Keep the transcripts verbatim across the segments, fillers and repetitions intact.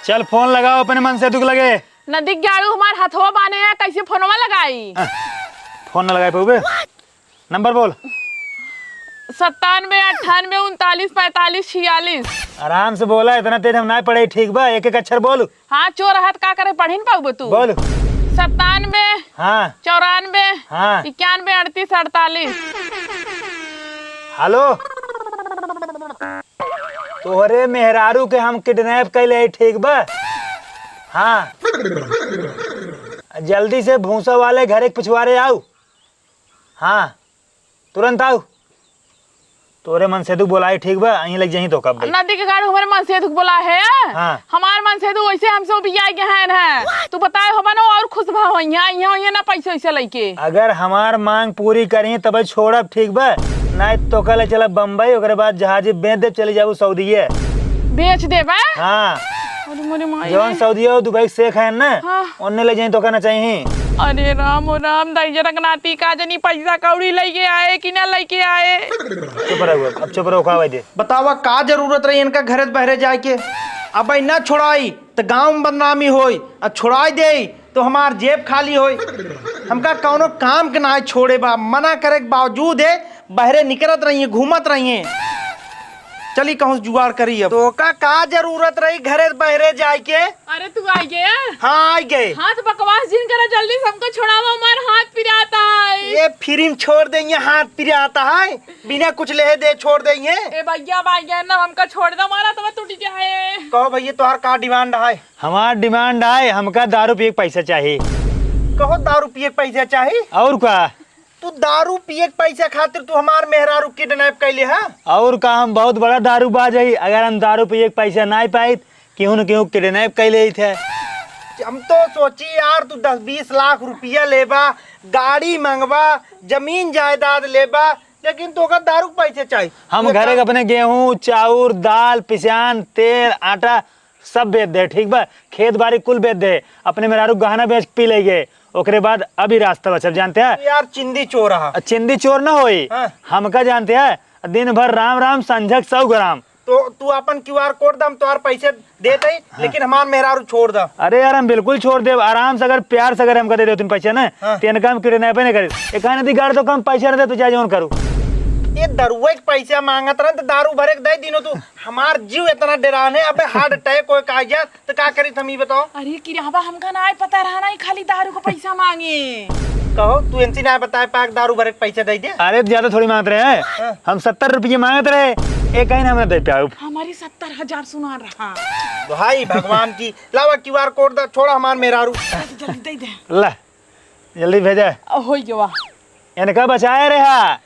चल, फोन लगाओ अपने मनसेधु के लगे। नदी के गाड़ू हमार हथवा बान्हे है, कैसे फोनवा लगाई? हाँ, फोन न लगाए पउबे। नंबर बोल। सत्तानबे अट्ठानबे उनतालीस पैंतालीस छियालीस। आराम से बोला, इतना तेज हम ना पढ़े, ठीक बा? एक एक अक्षर बोल। हाँ, चोर हाथ का करे, पढ़ी न पाउबो तू? बोल। सत्तानबे, हाँ। चौरानबे, हाँ। इक्यानबे अड़तीस अड़तालीस। हेलो, तोहरे मेहरारू के हम किडनैप कैले हई, ठीक बा? हाँ, जल्दी से भूसा वाले घरे के पिछवारे आउ। हाँ, तुरंत आउ। तोरे मनसेधु बोलाई, ठीक बा? अहीं लग जाही तो कब भाई? नदी के गाड़ू हमारे मनसेधु के बोला है। हाँ। हमार मनसेधु वैसे हमसे उबिया गए हैं ना। तू बताए हो बनो और खुश भा होई है, यहाँ होई है ना पैसे वैसे लेके। अगर हमार मांग पूरी करी तब छोड़ब, ठीक बा? नहीं तो कल चलब बम्बई, ओकरे बाद जहाजी बेच देब, चली जाबू सऊदीये। बेच देबा? हाँ। अरे मोरे माई जौन रे। सऊदीया और दुबई के शेख है ना, हाँ। ओन्ने ले जाई तो कहना चाहिए। अरे राम ओ राम, दाई जनक नाती का जनी पैसा कौड़ी लेके आए कि ना लेके आए। चुप रहो, अब चुप रहो, का भाई दे। बतावा का जरूरत रही इनका घरे से बहरे जाए के? अब भाई ना छोड़ाई तो गाँव में बदनामी होई, और छोड़ाई दे तो हमार जेब खाली होई। हमका कौनो काम के ना छोड़े बा, मना करे के बावजूद है बहरे निकरत रहिए, घूमत रहिए। चली कहूँ से जुगाड़ करी अब। तोका का जरूरत रही घरे बहरे जाए के? अरे तू आ गया? हाँ, आ गए। हाँ तो बकवास जिन करा, जल्दी से हमको छोड़ावा, हमार हाथ पिराता है। ये फ्री में छोड़ दे, ये हाथ पिराता है, बिना कुछ लेहे दे छोड़ दे ये। ए भैया, भैया ना, हमका छोड़ दे, हमारा तो टूट जाए। कहो भैया, तोहार का डिमांड है? हमार डिमांड है, हमका दारू पिए के पैसा चाही। कहो दारू पिए के पैसा चाही? और का? तू दारू पिए के पैसा खातिर तू हमार मेहरारू किडनैप कैले हा? और का, हम बहुत बड़ा दारूबाज हई, अगर हम दारू पिए के पैसा नाई पाइत, केहू न केहू किडनैप कैले ही थे। हम तो सोची यार, तू दस बीस लाख रुपया लेबा, गाड़ी मंगवा, जमीन जायदाद लेबा, लेकिन तोका दारू के पैसे चाही। हम तू एक घरे के काम अपने गेहूं, चाउर, दाल, पिसान, तेल, आटा सब बेच दे, ठीक बा? खेत बाड़ी कुल बेच दे, अपने मेहरारू गहना बेच के पी लेगे, ओकरे बाद अभी रास्ता बचल, जानते हैं? यार, चिंदी चोर हा। आ, चिंदी चोर न होई। हाँ। हमका जानते हैं, दिन भर राम राम, संझक सौ ग्राम। तो तू अपन क्यूआर कोड दम, तोहार पैसे देते ही, हाँ। लेकिन हमार मेहरारू छोड़ दा। अरे यार, हम बिल्कुल छोड़ देब, आराम से, अगर प्यार से अगर हमका दे दे तुम पैसे ना, हाँ। तो इनका हम किडनैप नहीं करे। एक आने दी गाड़ तो कम पैसे रहते, तू चाहे जौन करू। ये दरुए के पैसा मांगत रहन तो दारू भरे के दे दिनो तू। हमार जीव इतना डेरान है, अबे हार्ट अटैक होए का जा, तो का करी हम, ई बताओ? अरे किरावा, हमका ना आए पता रहा ना, ई खाली दारू का पैसा मांगे। कहो, तू इनसे ना बताए पाक दारू भरे के पैसा दे दे। अरे, ज्यादा थोड़ी मांगत रहे हैं। हाँ। हम सत्तर रुपये मांगत रहे, एक कहीं हमने दे पाउब। हमारी सत्तर हजार सुना रहा। भाई भगवान की, लावा क्यूआर कोड दा, छोड़ा हमार मेहरारू। जल्दी दे दे। ला, जल्दी भेजा। अ, होई गवा। इनका बचाए रहा।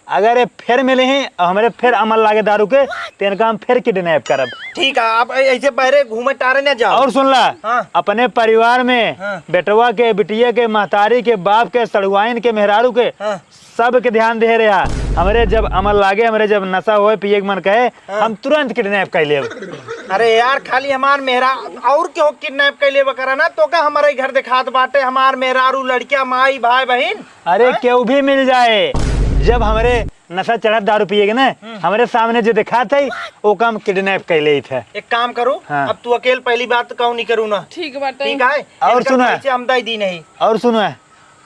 अगर ये फिर मिले हैं और हमरे फिर अमल लागे दारू के, तो इनका हम फिर किडनैप करब। ठीक है, आप ऐ-, ऐसे बहरे घूमे टारे ना जाओ। और सुन ला, हाँ। अपने परिवार में हाँ। बेटवा के, बिटिया के, महतारी के, बाप के, सड़ुआइन के, मेहरारू के, हाँ। सबके ध्यान दे रहा। हमरे जब अमल लागे, हमरे जब नशा होए, पिए के मन कहे, हाँ। हम तुरंत किडनैप कर लेब। अरे यार, खाली हमार मेहरा-, और केहू किडनैप कर लेबा करा ना, तो का हमारे घर दिखात बाटे, हमार मेहरारू, लड़किया, माई, भाई, बहिन? अरे, हाँ? केहू भी मिल जाए, जब हमरे नशा चढ़त दारू पिए के ना, हम्म। हमरे सामने जो दिखात है, ओका हम किडनैप कर लेत है। एक काम करू, हाँ। अब तू अकेल पहली बात तो कहूँ नहीं करू ना। ठीक बाटे। ठीक है? और इनका सुना। पैसे हम दे दी नहीं। और सुना,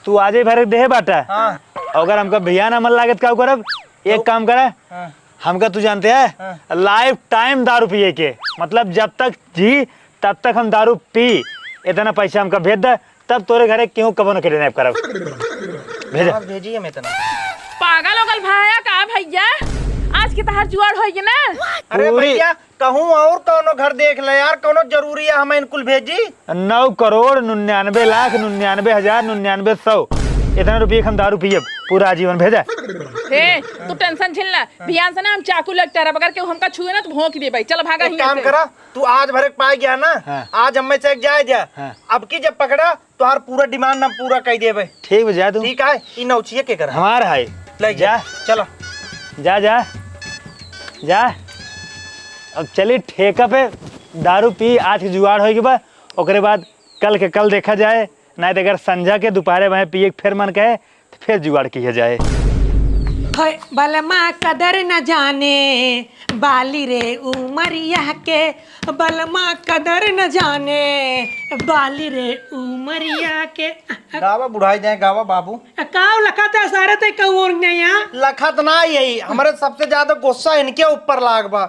तू आजे भर देहे बाटा। हाँ। अगर हमका भियान अमल लागत का करब, एक तो काम करा, हाँ। हमका तू जानते है, हाँ। लाइफ टाइम दारू पिए के, मतलब जब तक जी तब तक हम दारू पी, इतना पैसा हमका भेज दे, तब तोरे घरे केहू कबो न किडनैप करब। भेजा। आज भेजी हम इतना। पागल ओगल भाया का भैया? आज के तहार जुआड़ होई ना? अरे पूरी भैया, कहूँ और कौनो घर देख ले यार, कौनो जरूरी है हमें इनकुल भेजी? नौ करोड़ निन्यानवे लाख निन्यानवे हजार निन्यानवे सौ, इतना रुपये के हम दारू पियब पूरा आजीवन। भेजा। हे, तू टेंशन झेल ना, भियान से ना हम चाकू लेके टहरब, अगर केहू हमका छुए ना तो भोंक देबे। चल भागा एक हियां काम से। करा, तू आज भरे के पाए गया ना, हाँ। आज हमें से एक जाए जा। हाँ। अब की जब पकड़ा, तोहार पूरा डिमांड हम पूरा कर देबे। ठीक बा, जा तू। ठीक है, ई नौचिया के करा। हमार है। ले जा। जा। चलो। जा, जा। जा। अब चली ठेका पे दारू पी, आज के जुगाड़ होई के बा, ओकरे बाद कल के कल देखा जाए, नहीं तो अगर संझा के दोपहरे वहीं पिए के फिर मन कहे, तो फिर जुगाड़ किया जाए। होय, बलमा कदर न जाने बाली रे उमरिया के, बलमा कदर न जाने बाली रे उमरिया के। गावा बुढ़ाई जाए, गावा बाबू। का लखत है सारे ते कहूँ और नहीं यहाँ? लखत ना यही, हमरे सबसे ज्यादा गुस्सा इनके ऊपर लाग बा।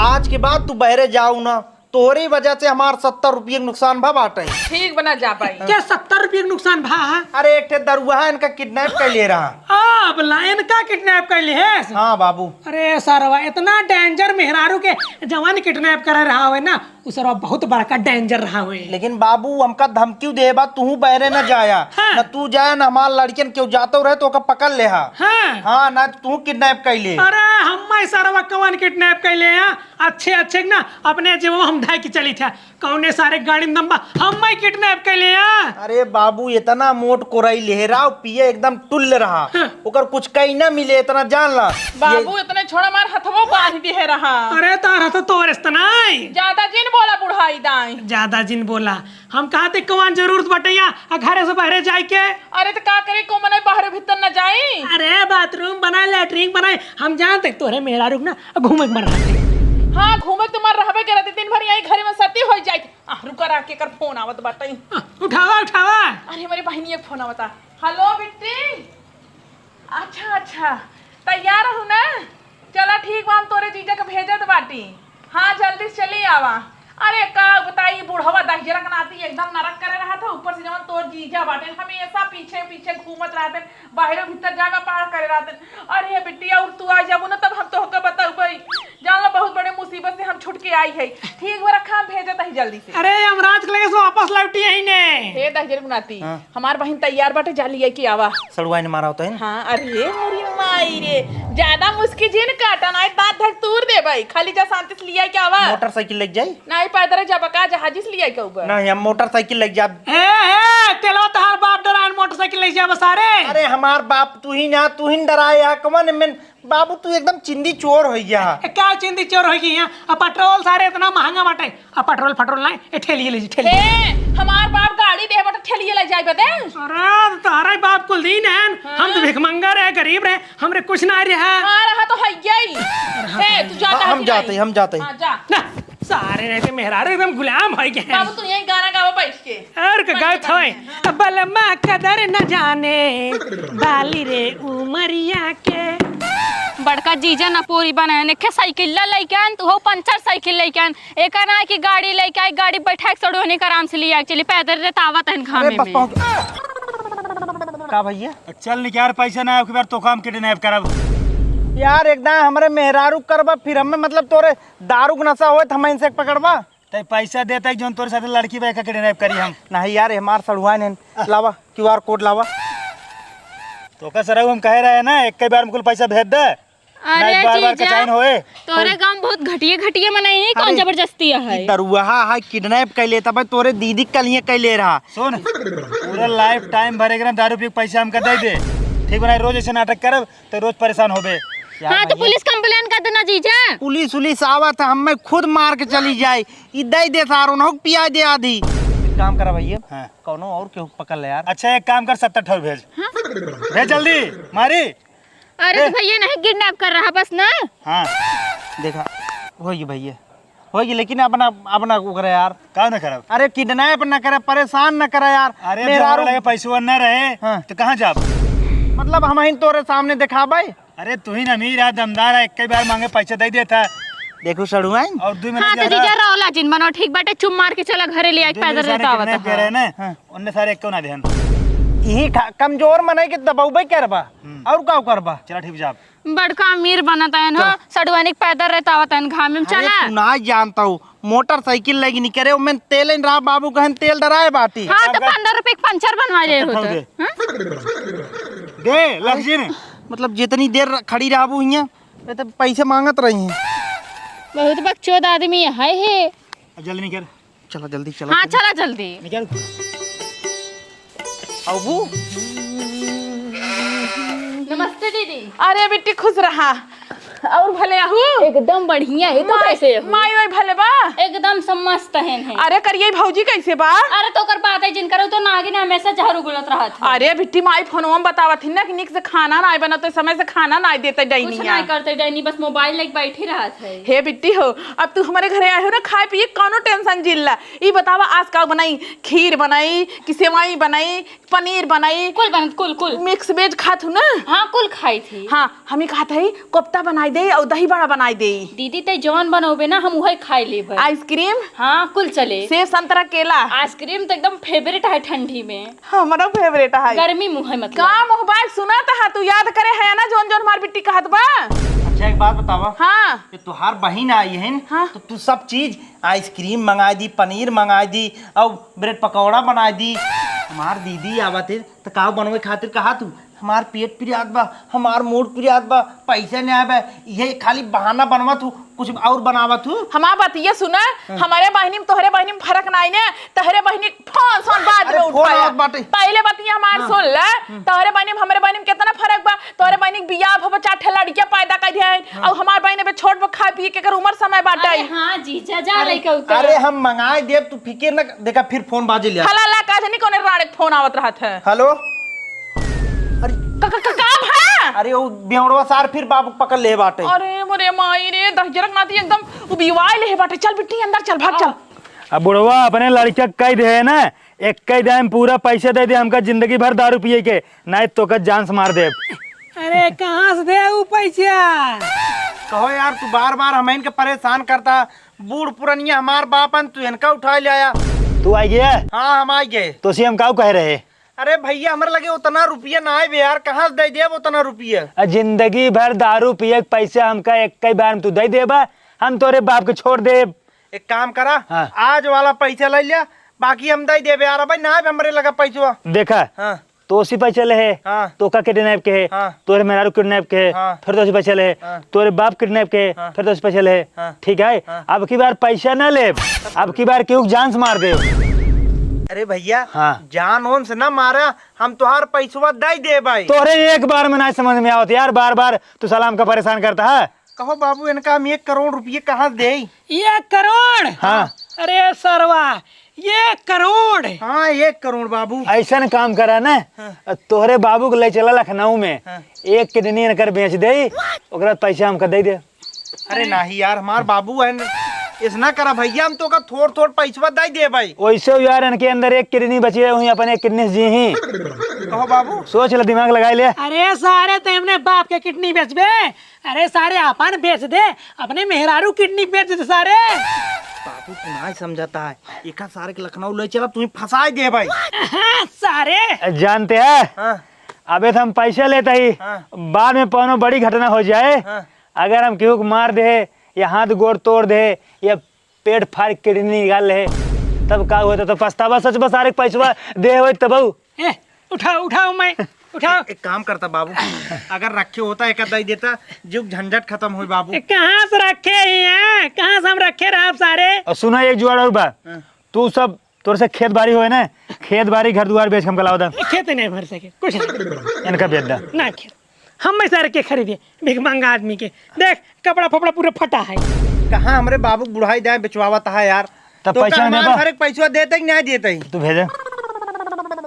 आज के बाद तू बहरे जाऊ ना, तोहरी वजह से हमार सत्तर रुपये के नुकसान भा बाटे। ठीक बना जा पाई। क्या सत्तर रुपये के नुकसान भा है? अरे, एक ठे दरुआ है, इनका किडनैप कर ले रहा। आ, बोला, इनका किडनैप कर ले है? हाँ बाबू। अरे सरवा, इतना डेंजर मेहरारू के जवान किडनैप करे रहा होय ना, उ सरवा बहुत बड़का डेंजर रहा होय। लेकिन बाबू, हमका धमकी दे बा, तू बहरे न जाया, हाँ। न तू जाया, न हमार लड़कियन केहू जातो रहे तो ओका पकड़ ले हा। हाँ। हाँ, ना तू किडनैप कर ले। अरे हम सरवा कवन किडनैप कर ले हा? अच्छे अच्छे के ना अपने जेबवा हम धइ के चली थे। कौने सारे गाड़ी में दम्बा, हम मैं किडनैप कर ले आ। अरे बाबू, इतना मोट कोराई लेहरा, पिए एकदम टुल्ल रहा। हाँ। ओकर कुछ कहीं ना मिले, इतना जान ला। बाबू, ये इतने छोड़ा मार हथवो बांध दिहे रहा। अरे तार हथो तोर इस्तना आई। ज्यादा जिन बोला बुढ़ाई दाई। ज्यादा जिन बोला। हम कहा थे कौन जरूरत बटैया, आ घरे से बहरे जाए के? अरे तो का करे, को मने बाहर भीतर न जाई? अरे बाथरूम बनाए, लैट्रिन बनाए, हम जानते तोरे मेहरारू के ना घूमे के मन रहते। हाँ, घूमे के तो मन रहबे करते, दिन भर यही घरे में सती हो जाए। आ, रुका रहा, केकर फोन आवत बाटे। आ, उठावा, उठावा। अरे, हमारी बहिनी एक फोन आवता। हेलो, बिट्टी। अच्छा, अच्छा, तैयार रहू ना? चला, ठीक बा, हम तोरे जीजा के भेजत बाटी। हाँ, जल्दी से चली आवा। अरे, का बताई, बुढ़वा दहिजरा के नाती एकदम नरक करे रहा था, ऊपर से जवन तोर जीजा बाटे, हमेशा पीछे पीछे घूमत रहते। बाहरो भीतर जाए में पार करे रहते। अरे बिटिया, और तू आ जाबू ना, तब हम तोहके बतउबई। जान ला, बहुत बड़े मुसीबत से हम छुट के आई है। ठीक बा, रखा, हम भेजत हई जल्दी से। अरे, हम राज के लगे से वापस लौटी आई ने। हे दहिजर गुनाती, हाँ। हमार बहिन तैयार बाटे, जा लिया के आवा। सड़ुआइन मारा होता है ना? हाँ, अरे मोरी माई रे, ज्यादा मुस्की जिन काटा, ना दांत धक तूर देबई। खाली जा शांति से लिया के आवा। मोटरसाइकिल लेके जाई? नहीं, पैदल जाबा का, जहाजी से लिया के आउबा? नहीं, हम मोटरसाइकिल लेके जाब। ए, ए, तेलवा तहार बाप डरायन मोटरसाइकिल लेके जाबा सारे। अरे हमार बाप तू ही ना, तू ही डराए है, कमन में बाबू तू एकदम चिंदी चोर होइ गया। ए, का चिंदी चोर होइ गई है? अब पेट्रोल सारे इतना महंगा बाटे, अब पेट्रोल, पेट्रोल नहीं, ए, ठेलिए ले जी, ठेलिए। ए, हमार बाप गाड़ी दे बट ठेलिए ले जाए बदे। अरे, तोहरा ही बाप कुल दीन है, हम तो हाँ। भिखमंगा रहे, गरीब रहे, हमरे कुछ ना रहा। हाँ, रहा तो है यही। ए, तू जाता हाँ, हम जाते, हम जाते। हाँ, जा। ना, सारे रहते मेहरारू एकदम गुलाम होइ गए हैं। बाबू, तू यहीं गाना गावा बैठ के। और का बैठ गावत के हवे? गाना, हाँ। बलमा कदर न जाने, बाली रे उमरिया के। बड़का जीजा न पूरी बने, नेखे साइकिल ला लइके आन, तू हो पंचर साइकिल लइके आन। एका ना कि गाड़ी लइके आई, गाड़ी बैठा के सड़ुआइन के आराम से लिया के चली, पैदल रे तावत हन अरे घामे बस में। पहुँच। का भैया? चल निक यार, पैसा ना आवे के बाद तो काम किडनैप करब। यार एकदम हमरे मेहरारू करबा, फिर हमें मतलब तोरे दारू के नशा होए त हम इनसे पकड़बा। तै पैसा देता है जोन तोरे साथे लड़की बा एका किडनैप करी हम। नहीं यार, हमार सड़ुआइन है, लावा क्यूआर कोड लावा। तो का सरऊ हम कहे रहे ना, एक ही बार में कुल पैसा भेज दे। अरे ना, बार-बार जीजा, कचाइन होए। तोरे गाँव बहुत घटिया घटिया मनई है, कौन अरे, जबरदस्ती है? ई दरुआ है, किडनैप कर लेता भाई, तोरे दीदी कलिए कर ले रहा। सुन, पूरा लाइफ टाइम भरे के ना दारू पी के पैसा हमका दे दे, ठीक बा? रोज ऐसे नाटक करब तो रोज परेशान होबे। हाँ, तो पुलिस कंप्लेन कर देना जीजा। पुलिस उलिस आवत है, हमें खुद मार के चली जाए। ई दे दे सारो, ना पिया दे आधी। एक काम करा भैया, हाँ। कौनो और केहू पकड़ ले यार। अच्छा, एक काम कर, सत्तर ठौर भेज। हाँ? भेज जल्दी, मारी। अरे ए। तो भैया नहीं किडनैप कर रहा बस ना। हाँ। देखा, होगी भैया, होगी, लेकिन अपना, अपना ओकरे यार। का ना करब? अरे किडनैप ना करे, परेशान ना करे यार। अरे मेरा जब लगे पैसवा ना रहे, हाँ। तो कहाँ जाब? मतलब हम ही तोरे सामने दिखाबे। अरे तू ही ना अमीर है, दमदार है, एक ही बार मांगे पैसा दे देता। देखो सड़ुआइन। और दो मिनट हाँ, तो ज्यादा। जीजा रौला जिन बनो, ठीक बाटे, चुप मार के चला घरे ले आई, जो पैदल मेरे सारे रहता आवत किडनैप करे है। ना, हाँ। उनने सारे एक क्यों ना देहन। यही खा-, कमजोर मनई के दबौबे करबा। हम्म। और का करबा? चला ठीक जाब। बड़का अमीर बनत है ना, चला। सड़ुआइन के पैदल रहता आवत है घाम में, अरे चला। तू ना जानता हूँ, मोटरसाइकिल लेके निकरे, ओमें तेल नहीं रहा, बाबू कहन तेल डराए बाटी। हाँ, तो पंद्रह रुपए के पंचर बनवा ले होता। दे। हाँ? दे, लग जी ने। मतलब जितनी देर र-, खड़ी रहबू हियाँ, ये तो पैसे मांगत रही हैं। बहुत बकचोद आदमी है, है। अब जल्दी निकल। चला जल्दी, चला हाँ, जल्दी। चला जल्दी। निकल। अबू। नमस्ते दीदी। अरे बिट्टी, खुश रहा। और भले आहू? एकदम बढ़िया है, तो माई, कैसे आहू? माई ओई भले बा? एकदम सब मस्त हैं, हैं। अरे करिए भौजी कैसे बा? अरे तो ओकर बात है जिनकर, उ तो नागिन हमेशा जहर उगलत रहत है। अरे बिट्टी माई फोनवा में बतावत ही ना कि निक से खाना ना बनत, तो समय से खाना ना देते कुछ डैनिया। नहीं करते डैनी, बस मोबाइल लेके बैठी रहत है। हे बिट्टी हो, अब तू हमारे घरे आए हो ना, खाए पिए कौनो टेंशन जिल्ला। ई बतावा आज का बनाई, खीर बनाई कि सेवई बनाई, पनीर बनाई? कुल बनत, कुल, कुल। मिक्स वेज खात हूँ ना? हाँ, कुल खाई थी। हाँ, हम ही खात हई कोफ्ता बनाई दे और दही बड़ा बनाई दे। दीदी ते जौन बनोबे ना, हम उहे खाई लेबे। आइसक्रीम? हाँ, कुल चले। सेब, संतरा, केला? आइसक्रीम तो एकदम फेवरेट है ठंडी में। हमारा फेवरेट है। गर्मी मुँह है मतलब। का मुँह बाय सुना तो हा, तू याद करे है ना जौन जौन हमार बिट्टी कहत बा। अच्छा एक बात बतावा। हाँ। ये तुहार बहिन आई है न, हाँ। तो तू सब चीज आइसक्रीम मंगाई दी, पनीर मंगाई दी और ब्रेड पकौड़ा बनाई दी। हमार दीदी आवत है तो काव बनवे खातिर कहा तू? हमार पेट पिरात बा, हमार मूड पिरात बा, पैसा नहीं आए बा, ये खाली बहाना बनवा तू, कुछ और बनावा तू। हमार बतिया सुना, हाँ। हमारे बहिनी में तोहरे बहिनी में फर्क नाई ने, तोहरे बहिनी फोन सोन बाद अरे में फोन उठाया। आवत बाटे। पहले बतिया हमार हाँ। सुन ले, हम्म। तोहरे बहिनी में हमरे बहिनी में कितना फर्क बा। तोहरे बहिनी के बियाह भवा चार ठे लड़कियां पैदा कर दिया है, हाँ। और हमार बहिनी अबे छोट बा, खाए पिए के एकर उम्र समय बाटे। अरे हाँ जीजा, जा अरे, लइका उतर। अरे हम मंगाए देब, तू फिकिर न देखा, फिर फोन बाजे लिया। हला ला का जनी कोने राड़े के फोन आवत रहत है। हेलो। अरे क-, क-, क-, का भा? अरे वो बेवड़वा सार फिर बाबू पकड़ ले बाटे। अरे मोरे माई रे, दहिजरक नाती एकदम उबिवाए ले बाटे। चल बिट्टी अंदर चल, भाग चल। अब बुढ़वा अपने लड़का के कह दे है ना, एक ही दाम पूरा पैसा दे दे, हमका जिंदगी भर दारू पिए के, नहीं तो का जान से मार देब। अरे कहाँ से दे ऊ पैसा? कहो यार, तू बार बार हम इनके परेशान करता। बूढ़ पुरनिया हमार बापन, तू इनका उठा ले आया। तू आई गया? हाँ, हम आई गए। तो सी हम काऊ कह रहे? अरे भैया, हमरे लगे उतना रुपया ना आए बे यार, कहाँ से दे देब उतना रुपया? आ, जिंदगी भर दारू पिए के पैसा हमका एक ही बार में तू दे देबा, हम तोरे बाप के छोड़ देब। एक काम करा, हाँ। आज वाला पैसा ले लिया, बाकी हम दे देबे यार। भाई ना आए हमरे लगा पैसा। देखा, हाँ। तोसी पैसा ले है, हाँ। तोका किडनैप के है, हाँ। तोरे मेहरारू किडनैप के है, हाँ। फिर तोसी पैसा ले है, हाँ। तोरे बाप किडनैप के है, हाँ। फिर तोसी पैसा ले है। हाँ। ठीक है, हाँ। अब की बार पैसा ना लेब, अब की बार केहू के जान से मार देब। अरे भैया, हाँ। जान ओन से ना मारा, हम तोहार पैसवा दे देब भाई। तोहरे एक बार में ना समझ में आवत यार, बार बार तू साला हमका परेशान करता है। कहो बाबू, इनका हम एक करोड़ रुपये कहाँ से देई? एक करोड़? हाँ। अरे सरवा, एक करोड़? हाँ, एक करोड़ बाबू। ऐसन काम करा ना, हाँ। तोहरे बाबू के ले चला लखनऊ में, हाँ। एक किडनी इनकर बेच दे, ओकरा बाद पैसा हमका दे दे। अरे नहीं यार, हमार बाबू है न, ऐसा ना करा भैया, हम तोका थोड़ थोड़ पैसवा दे देब भाई। वैसे यार, इनके अंदर एक किडनी बची है, वहीं अपन एक किडनी से जी ही। कहो बाबू। सोच ले, दिमाग लगाई ले। अरे सारे, ते हमने बाप के किडनी बेचबे? अरे सारे, अपन बेच दे, अपने मेहरारू किडनी बेच दे सारे। बाबू, तू नहीं समझता है, एका सारे के लखनऊ ले चला, तू ही फंसाए दे भाई। हाँ, सारे। जानते हैं, हाँ। अबे तो हम पैसा लेते ही, हाँ। बाद में कौनो बड़ी घटना हो जाए, हाँ। अगर हम केहू के मार दे, या हाथ गोड़ तोड़ दे, या पेट फाड़ के किडनी निकाल ले, तब का होता? तो पछतावा सच बा सारे के पैसवा दे होई तब। ए, उठाओ, उठाओ मैं, उठाओ। एक काम करता बाबू, अगर रखे होता, एक दे देता, जो झंझट खत्म होई बाबू। ए, कहाँ से रखे ही हैं? कहाँ से हम रखे रहब सारे? और सुना, एक जुगाड़ और बा। हाँ। तू सब, तोर से खेत बारी होए ना, खेत बारी घर दुआर बेच के हमका लावा दा। खेत नहीं भर सके, कुछ नहीं। इनका बेच दा। ना खेत। हम में सारे के खरीदे, भीख मांगा आदमी के। देख, कपड़ा फपड़ा पूरा फटा है। कहाँ हमरे बाबू बुढ़ाई दाए बेचवावत है यार। तब तो पैसा का नहीं मार देबा? भरे के पैसा देते कि नहीं देते ही? तू भेजा,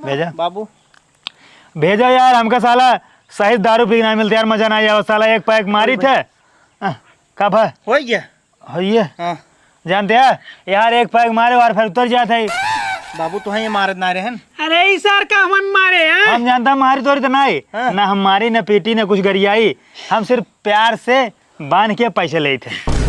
भेजा। बाबू। भेजा यार, हमका साला सही दारू पी के नहीं मिलते यार, मजा नहीं आवा साला, एक पैक मारी थे। हाँ, का भा? हो गया। हो ये? हाँ। जानते हैं, यार एक पैक मारे और फिर उतर जाते हैं। बाबू, तो ये मारत ना रहे हैं। अरे, ई सार का हम मारे हैं? हम जानता, मारी तोरी तो नहीं। हाँ। ना हम मारी, ना पीटी, ना कुछ गरियाई। हम सिर्फ प्यार से बांध के पैसे लेते हैं।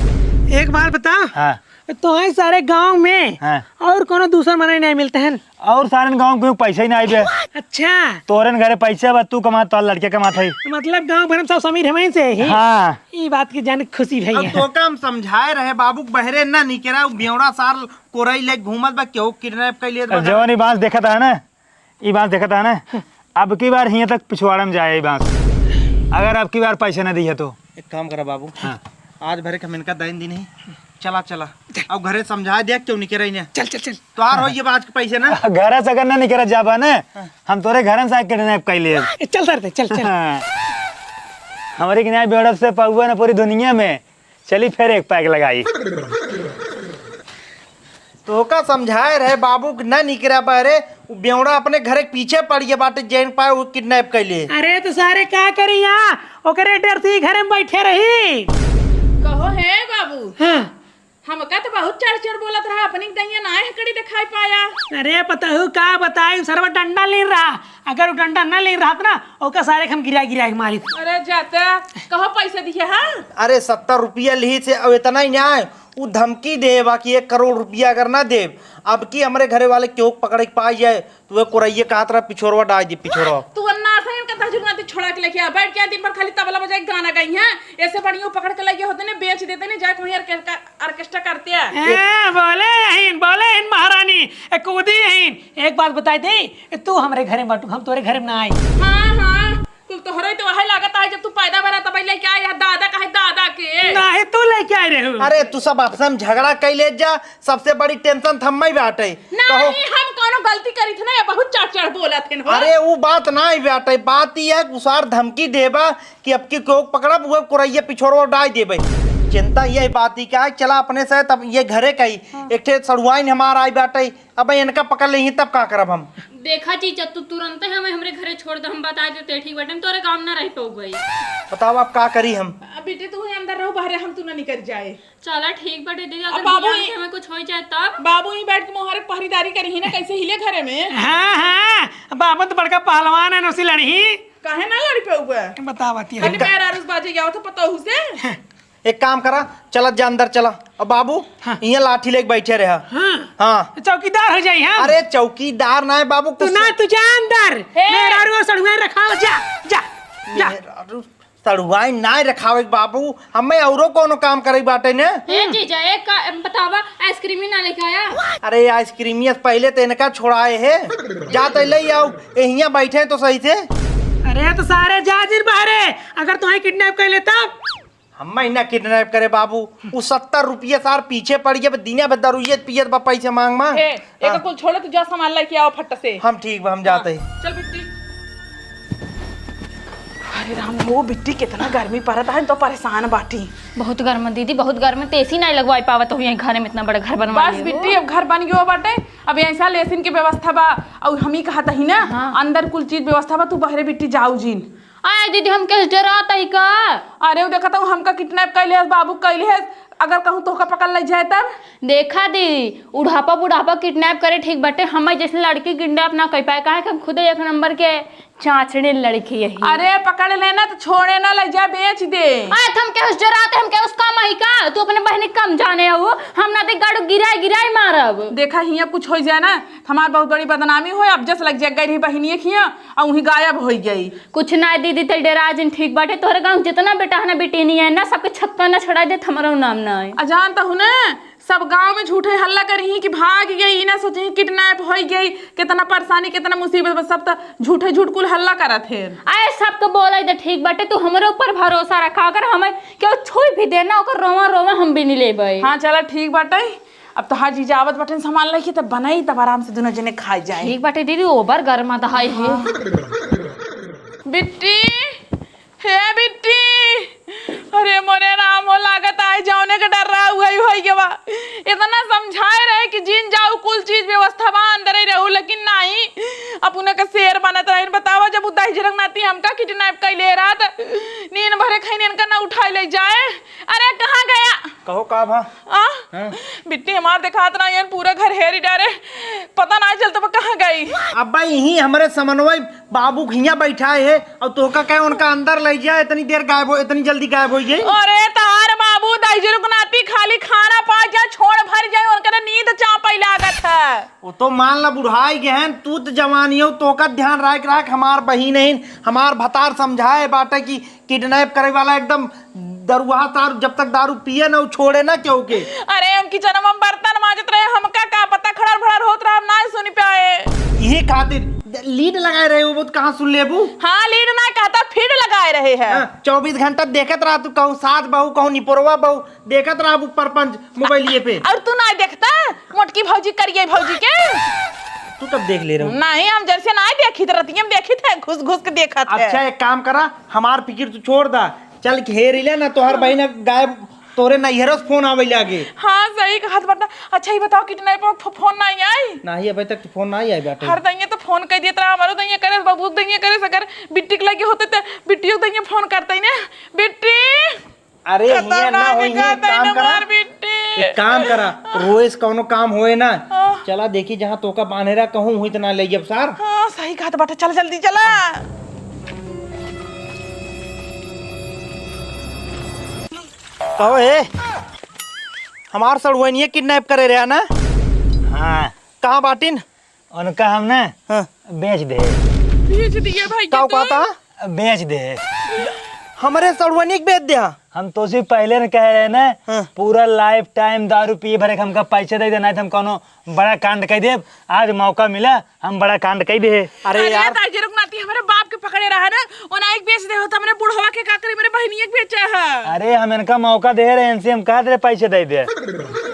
एक बात बता। हाँ। तो है सारे गांव में हाँ। और कोनो दूसर मनई नहीं मिलते हैं? और सारन गांव में पैसा ही नहीं बे। अच्छा। तोरन घरे पैसा बा, तू कमा, तोर लड़के कमात है। मतलब गांव भर में सब समीर हमहीं से ही? हाँ। ई बात की जान खुशी भई अब है। तो काम समझाए रहे बाबू, बहरे ना निकरा, उ बेवड़ा सार कोरई ले घूमत बा, केहू किडनैप कर लिए बा। जवन ई बांस देखत है ना, ई बांस देखत है ना, अब की बार हियां तक पिछवाड़ा में जाए ई बांस, अगर अब की बार पैसा ना दिए तो। एक काम करा बाबू, हाँ। आज भरे के हम इनका दाइन दिन ही, चला, चला। अब घरे समझा दिया, क्यों निकरे इन्हें? चल, चल, चल। तोहार हो ये बात के पैसे ना? घर से अगर ना निकल जाबा ना, हाँ। हम तोरे घर से आके किडनैप कर लिए। ए, चल सर, चल, चल। हाँ। हमरे के नाहीं बेवड़ा से पउआ न पूरी दुनिया में। चली फिर एक पैक लगाई। तोहका समझाए रहे बाबू कि न निकरा बहरे, उ बेवड़ा अपने घरे के पीछे पड़ गया बाटे, जैन पाए उ किडनैप कैले। अरे तो सारे का करी यहाँ, ओकरे डर से ही घरे में बैठे रही। कहो हे बाबू, हाँ। हमका तो बहुत चढ़ चढ़ बोलत रहा, अपनी दइया ना है कड़ी दिखाई पाया। अरे पतहू का बताई, उ सरवा डंडा लेन रहा, अगर उ डंडा ना लेन रहत ना, ओका सारे के हम गिरा गिरा के मारित। अरे जाता, कहो पैसा दिहे, हाँ? अरे सत्तर रुपया लिहिस है, अब इतना ही ना है, उ धमकी दे बा कि एक करोड़ रुपया अगर ना देब, अब की हमरे घरे वाले केहू के पकड़े के पाई जाए, तो वे कोरैये कहत रहा, "पिछोरवा डाल दी, पिछोरवा।" तू अन्ना से इनका दस जुगना छोड़ा के लेके आ, बैठ के दिन भर खाली तबला बजाए, गाना गाई हैं। ऐसे बढ़िया पकड़ के लगे होते ने, बेच देते ने, जाके वहीं ऑर्के-, ऑर्केस्ट्रा करते हैं। ए, बोले हईन, बोले हईन महारानी, ए, कूदी हईन। एक बात बताई दे, ए, तू हमरे घरे में बाटू, हम तोरे घरे में ना आई। हाँ, हाँ, कुल तोहरे तो वही लागत है, जब तू पैदा भरा तब लेके आए हैं दादा का है, दादा के। नाही, तू लेके आए रहे हो। अरे, तू सब आपस में झगड़ा कैले जा, सबसे बड़ी टेंशन थम्मे बाटे। नहीं, कहो। हम कौनो गलती करी थे ना, ये बहुत चढ़ चढ़ बोला थे ना। अरे, उ बात ना ही बाटे, बात ये है, उसार धमकी देबा कि अब की कोक पकड़ब, वो कोरैया पिछोड़वा डाल देबे। चिंता ये बात ही क्या है, चला अपने से तब ये घरे का ही हाँ। एक ठे सड़ुआइन हमार आई बाटे, अब इनका पकड़ लेही तब का करब हम? देखा जीजा, तू तुरंते हमें हमरे घरे छोड़ दे, हम बता देते, ठीक बाटे, हम तोरे गाँव ना रह पउबे। बताओ अब का करी हम? अब बेटे तू ही अंदर रहो, बाहर हम तू ना निकल जाए। चला ठीक बाटे दीदी, अब अगर बाबू बिहान ही के हमें कुछ हो जाए तब? बाबू ही बैठ के मोहरे पहरेदारी करी ही ना, कैसे हिले घरे में। हाँ, हाँ, बाबू तो बड़का पहलवान है, उसी लड़ी ही। काहे ना लड़ी पउबे? बतावा ती खाली हमका। मेहरारू से बाजे जाओ तो पतोहू से। एक काम करा, चला जा अंदर चला। अब बाबू, हाँ। यहाँ लाठी लेके बैठे रहा। हाँ। हाँ। चौकीदार हो जाई हम। अरे चौकीदार ना है बाबू, तू कुछ ना, तू जा अंदर। हे। मेहरारू और सड़ुआइन रखावा, जा, जा, जा। मेहरारू सड़ुआइन ना रखावे के बाबू, हमें औरो कोनो काम करे के बाटे ने। ए जीजा, एक का, बतावा, आइसक्रीम ही ना लेके आया? अरे आइसक्रीम ये पहले तो इनका छोड़ाए है, जा तो ले आओ, हियाँ बैठे तो सही से। अरे तो सारे जा जिन बाहरे, अगर तुम्हें किडनैप कर लेता। हम ही ना किडनैप करे बाबू, उ सत्तर रुपये सार पीछे पड़ गए, दिने भर दारू ये पियत बा पैसे मांग मांग। ए, हाँ। एक कुल छोड़ो, तू जा सामान लेके आओ फट से। हम ठीक बा, हम जाते हैं। चल बिट्टी। अरे राम हो बिट्टी, कितना गर्मी पड़त है, हम तो परेशान बाटी। बहुत गर्म दीदी, बहुत गर्म, तो एसी नहीं लगवाई पावत हो, यहीं घर में इतना बड़ा घर बनवा बस लिए हो। बिट्टी, अब घर बन गयो बाटे, अब ऐसा लेसिन की व्यवस्था बा, और हम ही कहत ही ना, हाँ। अंदर कुल चीज व्यवस्था बा, तू बहरे बिट्टी जाऊ जिन। आए दीदी, हम केस डरात ही का? अरे, उ देखत हूँ, हमका किडनैप कैले हस, बाबू कैले हस, अगर कहूँ तोहका पकड़ ले जाए तब? देखा दीदी, उढ़ापा बुढ़ापा किडनैप करे ठीक बटे, हमें जैसे लड़की किडनैप ना कर पाए, काहे कि हम खुदे एक नंबर के चाचड़े लड़की यही। अरे, पकड़ लेना तो छोड़े ना, ले जा बेच दे। आए, हम केस डरात ही, हम केस कम ही का? तू अपने बहनी कम जाने हो, हम ना देख गाड़ू गिराए गिराए मारब। देखा, हियाँ कुछ हो जाए ना, हमार बहुत बड़ी बदनामी होए, अब जस लग जाए गई रही बहिनिये खिया, और वहीं गायब होइ गई। कुछ ना दीदी, तै डेरा जिन, ठीक बाटे। तोहरे गाँव जितना बेटा है ना, बेटिनी है ना, सबके छक्का ना छुड़ा देत, हमारो नाम ना है। अजान तो हूँ ना, सब गाँव में झूठे हल्ला करी ही कि भाग गई, ई ना सोची किडनैप होइ गई, कितना परेशानी, कितना मुसीबत, बस सब तो झूठे झूठ कुल हल्ला करत है। आए सबके बोले दे, ठीक बाटे, तू हमरे ऊपर भरोसा रखा, अगर हमें केहू छुई भी देना, ओकर रोवा रोवा हम भी नहीं लेबै। हाँ, चला ठीक बाटे। अब तोहार जीजा आवत बाटेन सामान लेके, तब बनाई, तब आराम से दुनो जने खाए जाए। ठीक बाटे दीदी, ओवर गर्मा दहाई है। हाँ। बिट्टी, हे बिट्टी, अरे मोरे राम हो, लागत आए जौने के डर रहा, उहई होइ गवा। इतना समझाए रहे कि जिन जाऊ, कुल चीज व्यवस्था बा, अंदर ही रहू, लेकिन नहीं, अपने के शेर बनत रहे। बतावा, जब उ दहिजरक नाती हमका किडनैप कैले रहत, नीन भरे खैनी इनका ना उठाए ले जाए। अरे कहाँ गया? कहो का भा? आ? हाँ? बिट्टी हमार देखात ना, ये पूरा घर हेरी डारे, पता ना चलता वो कहाँ गई। अब भाई यहीं हमरे समन्वय बाबू हियाँ बैठा है और तोहका कहे उनका अंदर ले जाए, इतनी देर गायब हो, इतनी जल्दी गायब हो गई। अरे तार बाबू दहिजरक नाती खाली खाना पा जा, छोड़ भर जाए, उनका तो नींद चापै लागत है। वो तो मान ला बुढ़ाई गए हैं, तू तो जवानी हो, तोहका ध्यान राख राख, हमार बहिन है, हमार भतार समझाए बाटे कि किडनैप करे वाला एकदम दरुआ तार, जब तक दारू पिए ना, उ छोड़े ना केहू के। अरे, हम किचन में बर्तन माजत रहे, हमका का पता, खड़र भड़र होत रहा, हम ना सुन पाए। यही खातिर लीड लगाए रहे हो, वो तो कहाँ सुन लेबू? हाँ, लीड ना कहता, फीड लगाए रहे हैं। हाँ, चौबीस घंटा देखत रहा तू, कहूँ सास बहू, कहूँ निपोरवा बहू, देखत रहा वो परपंच मोबाइलिए पे। और तू ना देखता मोटकी भौजी, करिए भौजी के? तू कब देख ले रहे हो? नहीं, हम जैसे ना देखी तो रतिया में देखी थे, घुस घुस के देखत है। अच्छा, एक काम करा, हमार फिकिर तू छोड़ दा, चल घेर ले ना, तोहर बहिन गायब, तोरे नैहरों से फोन आवे लागे। हाँ, सही कहत बाटा। अच्छा, ई बताओ, किडनैपर फो-, फोन नाहीं आई? नाहीं, अबे तक तो फोन नाहीं आई बाटे। हर दइये तो फोन कइ दिए, तोरा हमरो दइये करे, बबू दइये करे, अगर बिट्टी के लगे होते तो बिट्टियों दइये फोन करते ही ना। बिट्टी! अरे, हियाँ ना होई, एक काम करा। बिट्टी। एक काम करा, रोए से कौनो काम होए ना। हाँ। चला देखी, जहाँ तोका बान्हे रहा, कहूँ हुई तो ना ले जब सार। हाँ, सही कहत बाटे, चल जल्दी चला। कहो हे, हमार सड़ुआइनिया किडनैप करे रहा ना? हाँ। कहाँ बाटिन? उनका हम ना हाँ। बेच दे। बेच दिए भाई का तू? कहता? बेच दे। हमरे सड़ुआइनिया के बेच दिया? हम तोसे पहले न कहे रहे ना, हाँ। पूरा लाइफ टाइम दारू पिए भरे के हमका पैसे दे देना है, तो हम कौनो बड़ा कांड कइ देब। आज मौका मिला, हम बड़ा कांड कइ दे। अरे अरे यार। ताई जी, रुक ना, ती हमरे बाप के पकड़े रहा ना, ओना एक बेच दे होता, हमरे बुढ़वा के का करी, मेरे बहिनी एक बेचा है। अरे, हम इनका मौका दे रहे, इनसे हम कहत रहे पैसे दे दे।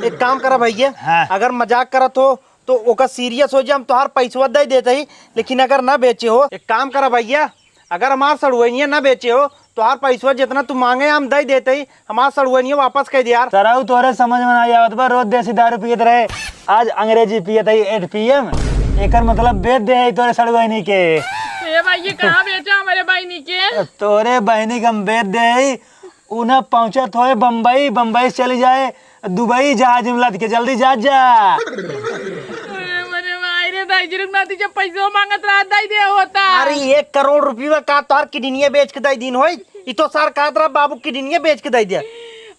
एक काम करा भैया, हाँ। अगर मजाक करत हो तो ओका सीरियस हो जाए, हम तोहार पैसवा दे देते ही, लेकिन अगर ना बेचे हो, एक काम करा भैया, अगर हमार सड़ुआइनिया ना बेचे हो, तोहार पैसवा जितना तू मांगे हम दे देते ही, हमार सड़ुआइनिया वापस कइ दे यार। सरऊ तोरे समझ में ना आवत बा, रोज देसी दारू पियत रहे, आज अंग्रेजी पियत है एट पी एम। एकर मतलब बेच दे है तोरे सड़ुआइनी के। ए भाई, ये कहाँ बेचा हमारे बहिनी के? तोरे बहिनी के हम बेच दे है, उ ना पहुँचत होए बम्बई, बम्बई से चली जाए दुबई जहाज में लद के, जल्दी जा जा। अरे मरे माई रे, दाई जी रुक ना, ती जब पैसवा मांगत रहा, दे दे होता। अरे एक करोड़ रुपया का तोहार किडनिया बेच के दे दीन होई? ई तो सार कहत रहा बाबू किडनिया बेच के दे दिया।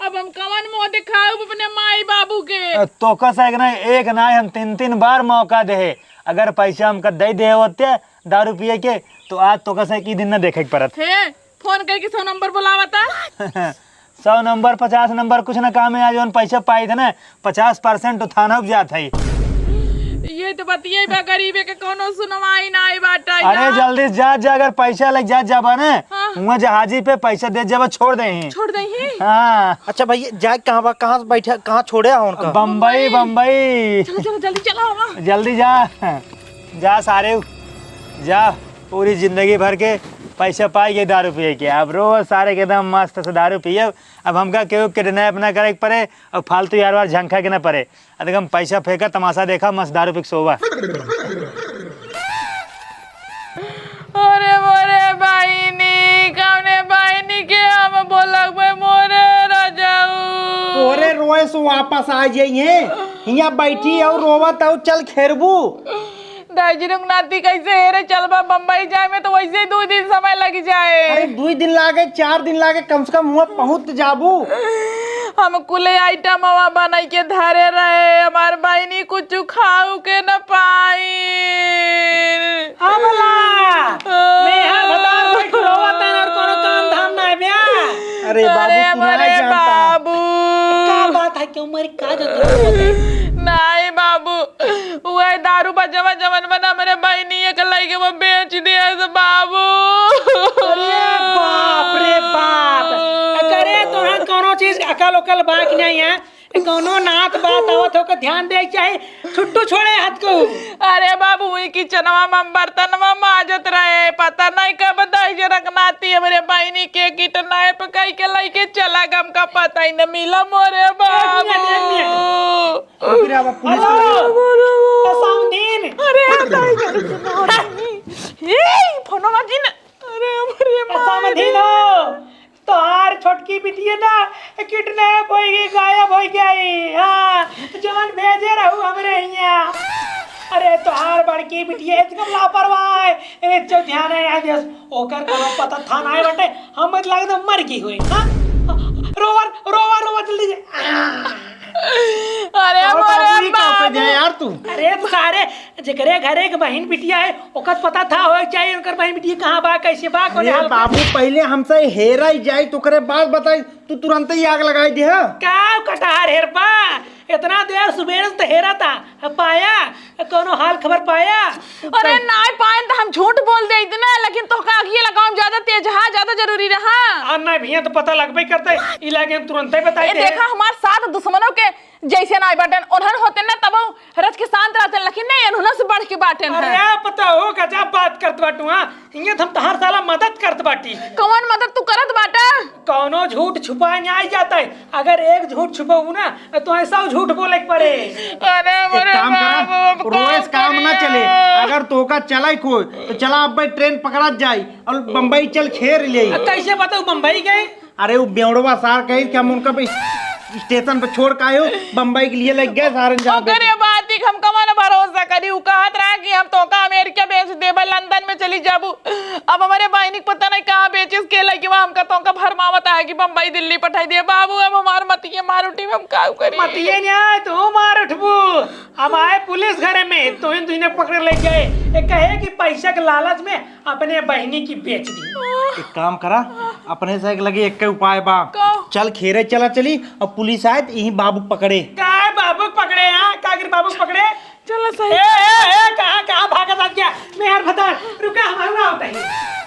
अब हम कवन मुंह दिखाऊब अपने माई बाबू के? अ, तोका से एक ना, एक ना, हम तीन तीन बार मौका दे है। अगर पैसा हमका दे दे होते दारू पिए के, तो आज तोका से एक ही दिन ना देखे के पड़त। हे, फोन करके सौ नंबर बुलावता। सौ नंबर, पचास नंबर कुछ ना काम है। आज जौन पैसा पाई थे ना, पचास परसेंट तो थाना जात है। ये तो बतिये बा, गरीबे के कोनो सुनवाई नाई बाटा अरे यार। जल्दी जा, जा, अगर पैसा लेके जा, जाबा ना, हाँ। हुआं जहाजी पे पैसा दे जाबा, छोड़ दे ही। छोड़ दे ही? हाँ। अच्छा भैया, जाए कहाँ बा, कहाँ से बैठा, कहाँ छोड़े हो उनका? बम्बई, बम्बई। बम्बई। चलो, चलो, जल्दी चलो, आवा। जल्दी जा, जा सारे, जा। पूरी जिंदगी भर के पैसा पाई के दारू पिए के, अब रोज सारे के एकदम मस्त से दारू पिए। अब हमका केहू किडनैप ना करे के पड़े और फालतू यार वार झंखा के ना पड़े। अब हम पैसा फेंका, तमाशा देखा, मस्त दारू पी के सोवा। अरे मोरे बहिनी, कौने बहिनी के हम बोलबे मोरे रजाऊ? तोरे रोए से वापस आ जाइए, हियाँ बैठी और रोवत और चल खेरबू। दाई जी रुक ना, ती कैसे हेरे चलबा? बम्बई जाए में तो वैसे ही दो दिन समय लग जाए। अरे, दो दिन लागे, चार दिन लागे, कम से कम हुआं पहुँच तो जाबू। हम कुले आइटमवा बनाई के धरे रहे, हमार बहिनी कुछ खाऊ के न पाई। अबला, मैं यहाँ भतार बैठ रोवत है और कोनो काम धाम ना है ब्या। अरे बाबू, अरे तू ना मोरे जानता। बाबू। का बात है, क्यों मरी, का जरूरत है? नहीं बाबू, वही दारू बा जवन, जवन बना हमरे बहिनी एक लइके वो बेच दिया से बाबू। अरे बाप रे बाप। करे तोहन कौनो चीज अकल उकल बा कि नहीं है? कौनो नात बात आवत हो के ध्यान दे के चाही। छुट्टू छोड़े हाथ को। अरे बाबू, वही किचनवा में बर्तनवा माजत रहे, पता नहीं कब दही जरक नाती हमरे बहिनी के किडनैप कई के लइके चला गम का पता ही न मिला मोरे एक मिनट, एक मिनट। बाबू। रुक रे, अब पुलिस हेलो। को ए, सामदीन। अरे, ताई, ताई, ताई, ए, फोनवा दिन। अरे, हमरे माँ असामदीन रे। हो। तोहार छोटकी बिटिया ना किडनैप होई गई, गायब होई गई। हाँ, जवन भेजे रहू हमरे हियाँ। अरे, तोहार बड़की बिटिया एकदम लापरवाह है। ए, जो ध्यान है, यहाँ देश, ओकर कोनो पता था ना है बटे। हम लगे तो मर गई हुई। हाँ? रोवर, रोवर, रोवर, जल्दी से। अरे और मोरे बाबू, ई का कर दिया बाबू। यार तू? अरे तो सारे, जेकरे घरे के बहिन बिटिया है, ओकर पता था होए के चाहिए, ओकर बहिन बिटिया कहाँ बा, कैसे बा, कोने अरे हाल बा। बाबू, पहले हमसे हेरा ही जाए, तो ओकरे बाद बताई, तू तुरंत ही आग लगाई दे, हाँ? का कटहर हेर पा? इतना देर सुबेरे से तो हेरा था, पाया? कोनो हाल खबर पाया? अरे नाई पाएन तो हम झूठ बोल दे इतना, लेकिन तोहका अगिए लगावम ज्यादा तेज हा, ज्यादा जरूरी रहा। और ना भैया तो पता लगबे करते, ई लागे हम तुरंते बताई ए दे। देखा हमार साथ दुश्मनों के जैसे नाई बाटन, उन्हन होते ना तब रच के शांत रहते, लेकिन नहीं, उन्हन से बढ़ के बाटेन है। अरे पता हो, गजब बात करत बाटू, हाँ? इहाँ त हम तहार साला मदद करत बाटी। कौन मदद तू करत बाटा? कौनो झूठ छुपाए नाहीं जात है। अगर एक झूठ छुपाऊ ना, तो ऐसा झूठ बोले के पड़े। अरे एक काम करा, रोज काम ना चले। अगर तोका चले को, तो चला अब ट्रेन पकड़ा जाई और बम्बई चल खेर ले। कैसे बताऊ बम्बई गए? अरे, वो बेवड़वा सार कही कि हम उनका पे स्टेशन पे छोड़ के आयो, बम्बई के लिए लग गए सारन जहाँ पे। ओकरे बात ही हम कवन भरोसा करी। उ कहत रहा कि हम तोका अमेरिका बेच देबा, लंदन में चली जाबू। अब हमरे बहिनी के पता नहीं कहाँ बेचिस, के लइके वहाँ हमका तोका भरमावत है कि बम्बई दिल्ली पठाई दे। बाबू, अब हमार मतिये मार उठी, हम का करी? मतिये नहीं आए, तू मार उठबू। अब आए पुलिस घरे में, तो इन दुइने पकड़े ले गए। ये कहे कि पैसा के लालच में अपने बहिनी की बेच दी। एक काम करा, अपने से एक लगे एक उपाय बा। का? चल खेरे चला चली, और पुलिस आए तो यही बाबू पकड़े। का है बाबू पकड़े? हाँ, का कर बाबू पकड़े? चलो सही। ए, ए, ए, कहाँ, कहाँ भागत आ गया? मैं यार बता, रुका, हमारा ना होता है।